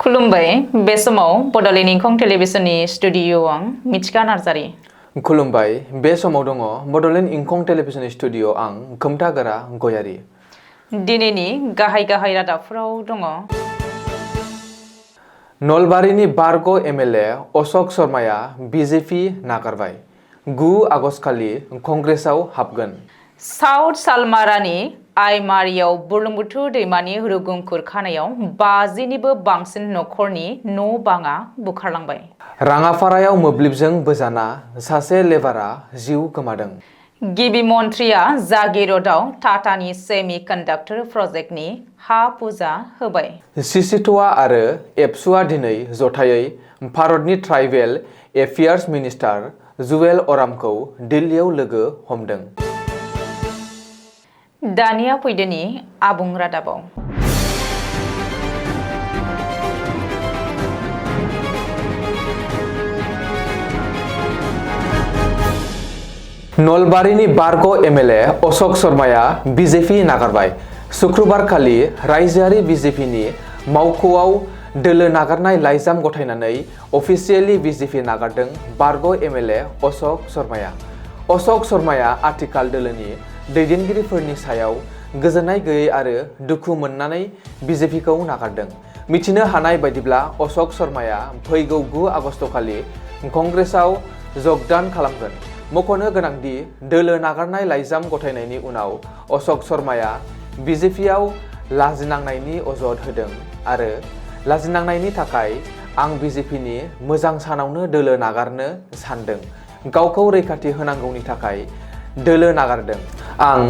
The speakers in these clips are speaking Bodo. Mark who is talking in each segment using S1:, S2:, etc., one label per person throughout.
S1: खुलुमबाय बे समाव बड'लेण्ड इंखं टेलिभिजननि स्टुडिअ'आव आं मिथिका नार्जारि।
S2: खुलुमबाय बे समाव दङ बड'लेण्ड इंखं टेलिभिजननि स्टुडिअ' आं खोमथागोरा गयारि।
S1: दिनैनि गाहाय रादाबफोराव दङ।
S2: नलबारिनि बारग' एमएलए अशक शर्माया बिजेपि नागारबाय। 9 आगस्ट खालि कंग्रेसआव हाबगोन।
S1: साउथ सालमारानि आइमारियाव बुरलुंबुथुर दैमानि रुगुं खुरखानायाव 50निबो बांसिन नखरनि न' बाङा बुखारलांबाय।
S2: राङापारायाव मोब्लिबजों बोजाना सासे लेबारा जिउ गोमादों।
S1: गिबि मन्थ्रिया जागिरदआव टाटानि सेमि कन्डाक्टर प्रजेक्टनि हा पुजा होबाय।
S2: सिसिट'आ आरो एबसुआ दिनै जथायै भारतनि ट्राइबेल एफेयार्स मिनिस्टार जुवेल अरामखौ दिल्लीयाव लोगो हमदों।
S1: दानिया फैदोनि आबुं रादाबाव।
S2: नलबारिनि बारग' एमएलए अशक शर्माया बिजेपि नागारबाय। शुक्रबार खालि रायजोआरि बिजेपिनि मावख'आव दोलो नागारनाय लाइजाम गथायनानै अफिसियेलि बिजेपि नागारदों बारग' एमएलए अशक शर्माया। अशक शर्माया आथिखाल दोलोनि दैदेनगिरिफोरनि सायाव गोजोननाय गैयै आरो दुखु मोननानै बिजेपिखौ नागारदों। मिथिनो हानाय बायदिब्ला अशक शर्माया फैगौ 9 आगस्ट खालि कंग्रेसआव जगदान खालामगोन। मख'नो गोनांदि दोलो नागारनाय लाइजाम गथायनायनि उनाव अशक शर्माया बिजेपिआव लाजिनांनायनि अजद होदों आरो लाजिनांनायनि थाखाय आं बिजेपिनि मोजां सानावनो दोलो नागारनो सानदों। गावखौ रैखाथि होनांगौनि थाखाय दोलो नागारदों। आं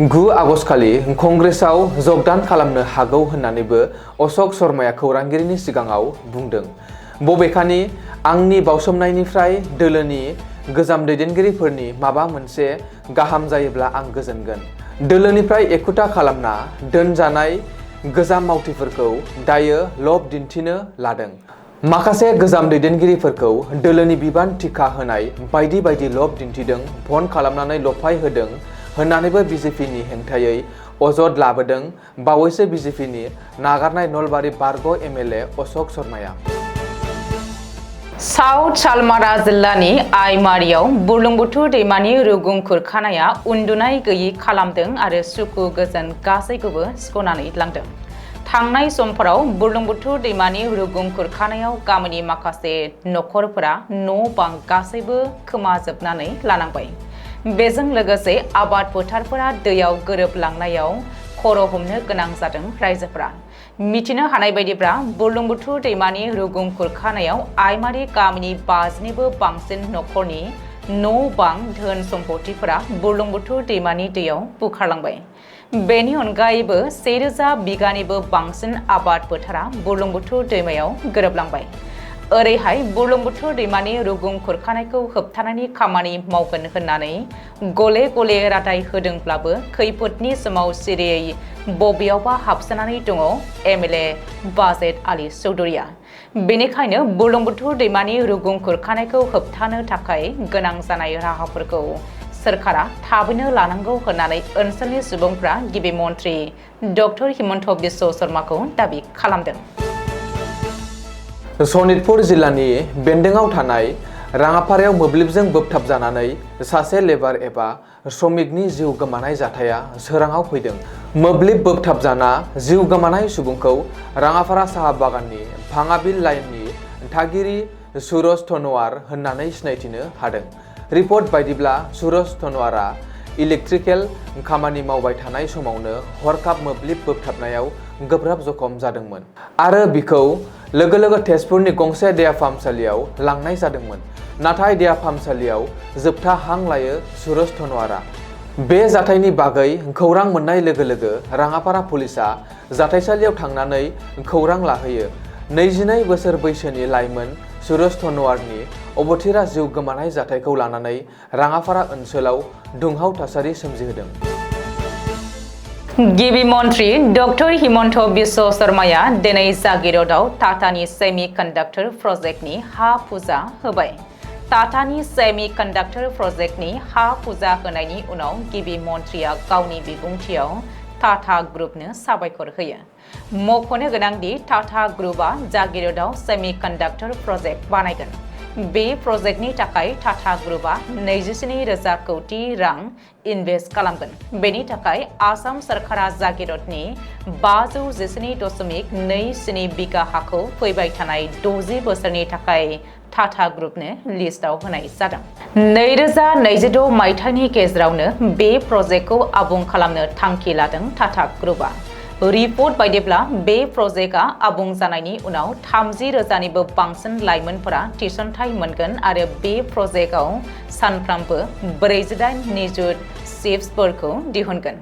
S2: 9 आगस्ट खालि कंग्रेसआव जगदान खालामनो हागौ होननानैबो अशक शर्माया खौरांगिरिनि सिगाङाव बुंदों। बबेखानि आंनि बावसोमनायनिफ्राय दोलोनि गोजाम दैदेनगिरिफोरनि माबा मोनसे गाहाम जायोब्ला आं गोजोनगोन। दोलोनिफ्राय एखुथा खालामना दोनजानाय गोजाम मावथिफोरखौ दायो लब दिन्थिनो लादों। माखासे गोजाम दैदेनगिरिफोरखौ दोलोनि बिबान थिखा होनाय बायदि बायदि लब दिन्थिदों, फन खालामनानै लफाय होदों होननानैबो बिजेपिनि हेंथायै अजद लाबोदों बावैसो बिजेपिनि नागारनाय नलबारि बारग' एमएलए अशक शर्माया।
S1: साउथ सालमारा जिल्लानि आइमारियाव बुरलुंबुथुर दैमानि रुगुं खुरखानाया उन्दुनाय गैयै खालामदों आरो सुखु गोजोन गासैखौबो सिख'नानै लांदों। थांनाय समफोराव बुरलुंबुथुर दैमानि रुगुं खुरखानायाव गामिनि माखासे नखरफोरा न' बां गासैबो खोमाजोबनानै लानांबाय। बेजों लोगोसे आबाद फोथारफोरा दैयाव गोरोबलांनायाव खर' हमनो गोनां जादों रायजोफोरा। मिथिनो हानाय बायदिब्ला बुरलुंबुथुर दैमानि रुगुं खुरखानायाव आइमारि गामिनि 50निबो बांसिन नखरनि न' बां धोन सम्पथिफोरा बुरलुंबुथुर दैमानि दैयाव बुखारलांबाय। बेनि अनगायैबो 1000 बिगानिबो बांसिन आबाद फोथारा बुरलुंबुथुर दैमायाव गोरोबलांबाय। ओरैहाय बुरलुंबुथुर दैमानि रुगुं खुरखानायखौ होबथानायनि खामानि मावगोन होननानै गले गले रादाय होदोंब्लाबो खैफोदनि समाव सिरियै बबेयावबा हाबसोनानै दङ एमएलए बाजेट आली चौधुरीया। बेनिखायनो बुरलुंबुथुर दैमानि रुगुं खुरखानायखौ होबथानो थाखाय गोनां जानाय राहाफोरखौ सोरखारा थाबैनो लानांगौ होननानै ओनसोलनि सुबुंफ्रा गिबि मन्थ्रि डक्टर हिमन्त बिश्व शर्माखौ दाबि खालामदों।
S2: सनितपुर जिल्लानि बेन्दोंआव थानाय राङापारायाव मोब्लिबजों बोबथाबजानानै सासे लेबार एबा श्रमिकनि जिउ गोमानाय जाथाया सोराङाव फैदों। मोब्लिब बोबथाबजाना जिउ गोमानाय सुबुंखौ राङापारा साहा बागाननि भाङाबिल लाइननि थागिरि सुरज तनवार होननानै सिनायथिनो हादों। रिपर्ट बायदिब्ला सुरज तनवारा इलेक्ट्रिकेल खामानि मावबाय थानाय समावनो हरखाब मोब्लिब बोबथाबनायाव गोब्राब जखम जादोंमोन आरो बिखौ लोगो लोगो तेजपुरनि गंसे देहा फाहामसालियाव लांनाय जादोंमोन। नाथाय देहा फाहामसालियाव जोबथा हां लायो सुरज तनवारा। बे जाथायनि बागै खौरां मोननाय लोगो लोगो राङापारा पुलिसआ जाथायसालियाव थांनानै खौरां लाहैयो। 22 बोसोर बैसोनि लाइमोन सुरज तनवारनि अबथिरा जिउ गोमानाय जाथायखौ लानानै राङापारा ओनसोलाव दुंहाव थासारि सोमजिहोदों।
S1: गिबि मन्थ्रि डक्टर हिमन्त बिश्व शर्माया दिनै जागिरदआव टाटानि सेमि कन्डाक्टर प्रजेक्टनि हा पुजा होबाय। टाटानि सेमि कन्डाक्टर प्रजेक्टनि हा पुजा होनायनि उनाव गिबि मन्थ्रिया गावनि बिबुंथियाव टाटा ग्रुपनो साबायखर होयो। मख'नो गोनांदि टाटा ग्रुपआ जागिरदआव सेमिकन्डाक्टर प्रोजेक्ट बानायगोन। बे प्रोजेक्टनि थाखाय टाटा ग्रुपआ 27,000 कोटी रां इनभेस्ट खालामगोन। बेनि थाखाय आसाम सरकारा जागिरदनि 517.27 बिगा हाखौ फैबाय थानाय 60 बोसोरनि थाखाय टाटा ग्रुपनो लिस्टआव होनाय जादों। 2026 मायथाइनि गेजेरावनो बे प्रोजेक्टखौ आबुं खालामनो थांखि लादों टाटा ग्रुपआ। रिपर्ट बायदिब्ला बे प्रोजेक्टआ आबुं जानायनि उनाव 30,000निबो बांसिन लाइमोनफोरा थिसनथाइ मोनगोन आरो बे प्रोजेक्टआव सानफ्रामबो 48 निजुत शिफ्टफोरखौ दिहुनगोन।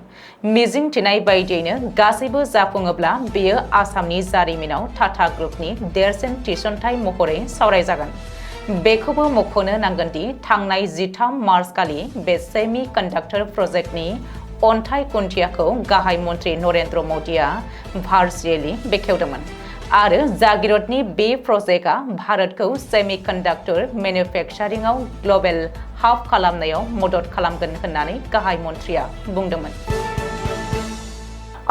S1: मिजिं थिनाय बायदियैनो गासैबो जाफुङोब्ला बेयो आसामनि जारिमिनाव टाटा ग्रुपनि देरसिन थिसनथाइ महरै सावरायजागोन। बेखौबो मख'नो नांगोनदि थांनाय 13 मार्च खालि बे सेमि कन्डाक्टर प्रोजेक्टनि अन्थाइ खुन्थियाखौ गाहाय मन्त्रि नरेन्द्र मदिया भार्चुएलि बेखेवदोंमोन आरो जागिरदनि बे प्रोजेक्टआ भारतखौ सेमिकन्डाक्टर मेन्युफेक्चारिंआव ग्लबेल हाब खालामनायाव मदद खालामगोन होननानै गाहाय मन्त्रिया बुंदोंमोन।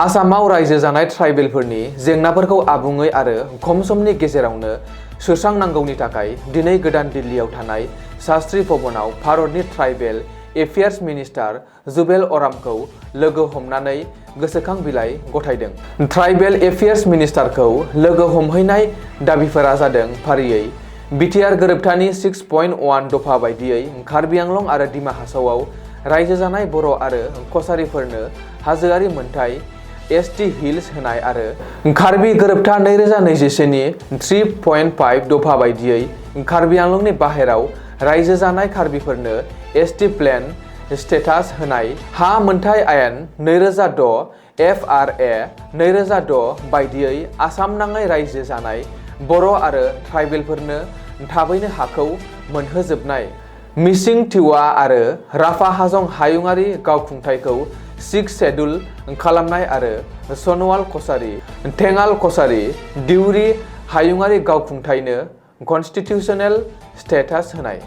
S2: आसामाव रायजो जानाय ट्राइबेलफोरनि जेंनाफोरखौ आबुङै आरो खम समनि गेजेरावनो सुस्रांनांगौनि थाखाय दिनै गोदान दिल्लीयाव थानाय शास्त्री भवनाव भारतनि ट्राइबेल एफेयार्स मिनिस्टार जुबेल अरामखौ लोगो हमनानै गोसोखां बिलाइ गथायदों। ट्राइबेल एफेयार्स मिनिस्टारखौ लोगो हमहैनाय दाबिफोरा जादों फारियै बिटिआर गोरोबथानि 6.1 दफा बायदियै कार्बि आंलं आरो दिमा हासावआव रायजो जानाय बर' आरो कसारीफोरनो हाजोआरि मोनथाय एसटि हिल्स होनाय आरो कार्बि गोरोबथा 2021 नि 3.5 दफा बायदियै कार्बि आंलंनि बाहेराव रायजो जानाय कार्बिफोरनो एसटि प्लेन स्टेटास होनाय, हा मोनथाय आयेन 2006 FRA 2006 बायदियै आसाम नाङै रायजो जानाय बर' आरो ट्राइबेलफोरनो थाबैनो हाखौ मोनहोजोबनाय, मिसिं तिवा आरो राभा हाजं हायुङारि गावखुंथायखौ 6 शेड्युल खालामनाय आरो सनवाल कसारी, थेङाल कसारी, दिउरि हायुङारि गावखुंथायनो कन्स्टिटिउसनेल स्टेटास होनाय।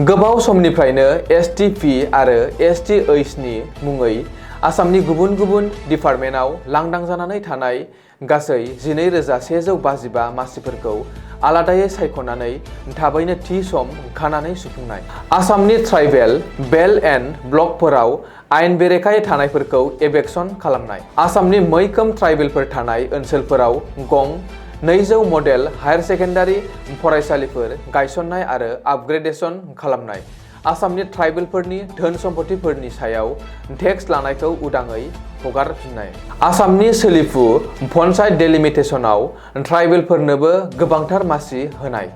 S2: गोबाव समनिफ्रायनो एसटिपि आरो एसटिएइचनि मुङै आसामनि गुबुन गुबुन डिपार्टमेन्टआव लांदां जानानै थानाय गासै 12,155 मासिफोरखौ आलादायै सायख'नानै थाबैनो थि सम खानानै सुफुंनाय। आसामनि ट्राइबेल बेल्ट एन्ड ब्लकफोराव आयेन बेरेखायै थानायफोरखौ एभेक्सन खालामनाय। आसामनि मैखोम ट्राइबेलफोर थानाय ओनसोलफोराव गं 200 मडेल हायार सेकेन्डारि फरायसालिफोर गायसननाय आरो आपग्रेडेसन खालामनाय। आसामनि ट्राइबेलफोरनि धोन सम्पथिफोरनि सायाव टेक्स लानायखौ उदाङै हगारफिननाय। आसामनि सोलिफु पन्चायत डेलिमिटेसनाव ट्राइबेलफोरनोबो गोबांथार मासि होनाय।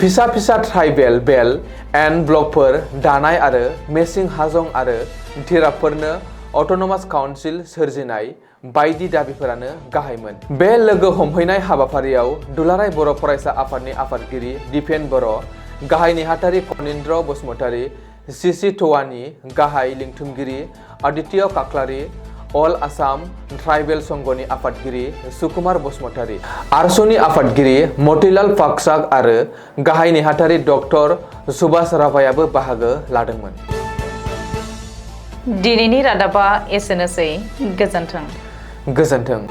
S2: फिसा फिसा ट्राइबेल बेल्ट एन्ड ब्लकफोर दानाय आरो मेसिं हाजं आरो तिरापफोरनो अट'नमास काउन्सिल सोरजिनाय बायदि दाबिफोरानो गाहायमोन। बे लोगो हमहैनाय हाबाफारियाव दुलाराय बर' फरायसा आफादनि आफादगिरि दिपेन बर', गाहाय नेहाथारि कनिन्द्र बसुमतारी, सिसि ट'वानि गाहाय लिंथुमगिरि आदित्य काक्लारि, अल आसाम ट्राइबेल संघनि आफादगिरि सुकुमार बसुमतारी, आरसुनि आफादगिरि मतिलाल पाकसाक आरो गाहाय नेहाथारि डक्टर सुभाष राभायाबो बाहागो लादोंमोन।
S1: दिनैनि रादाबा एसेनोसै। गोजोन्थों।
S2: गोजोन्थों।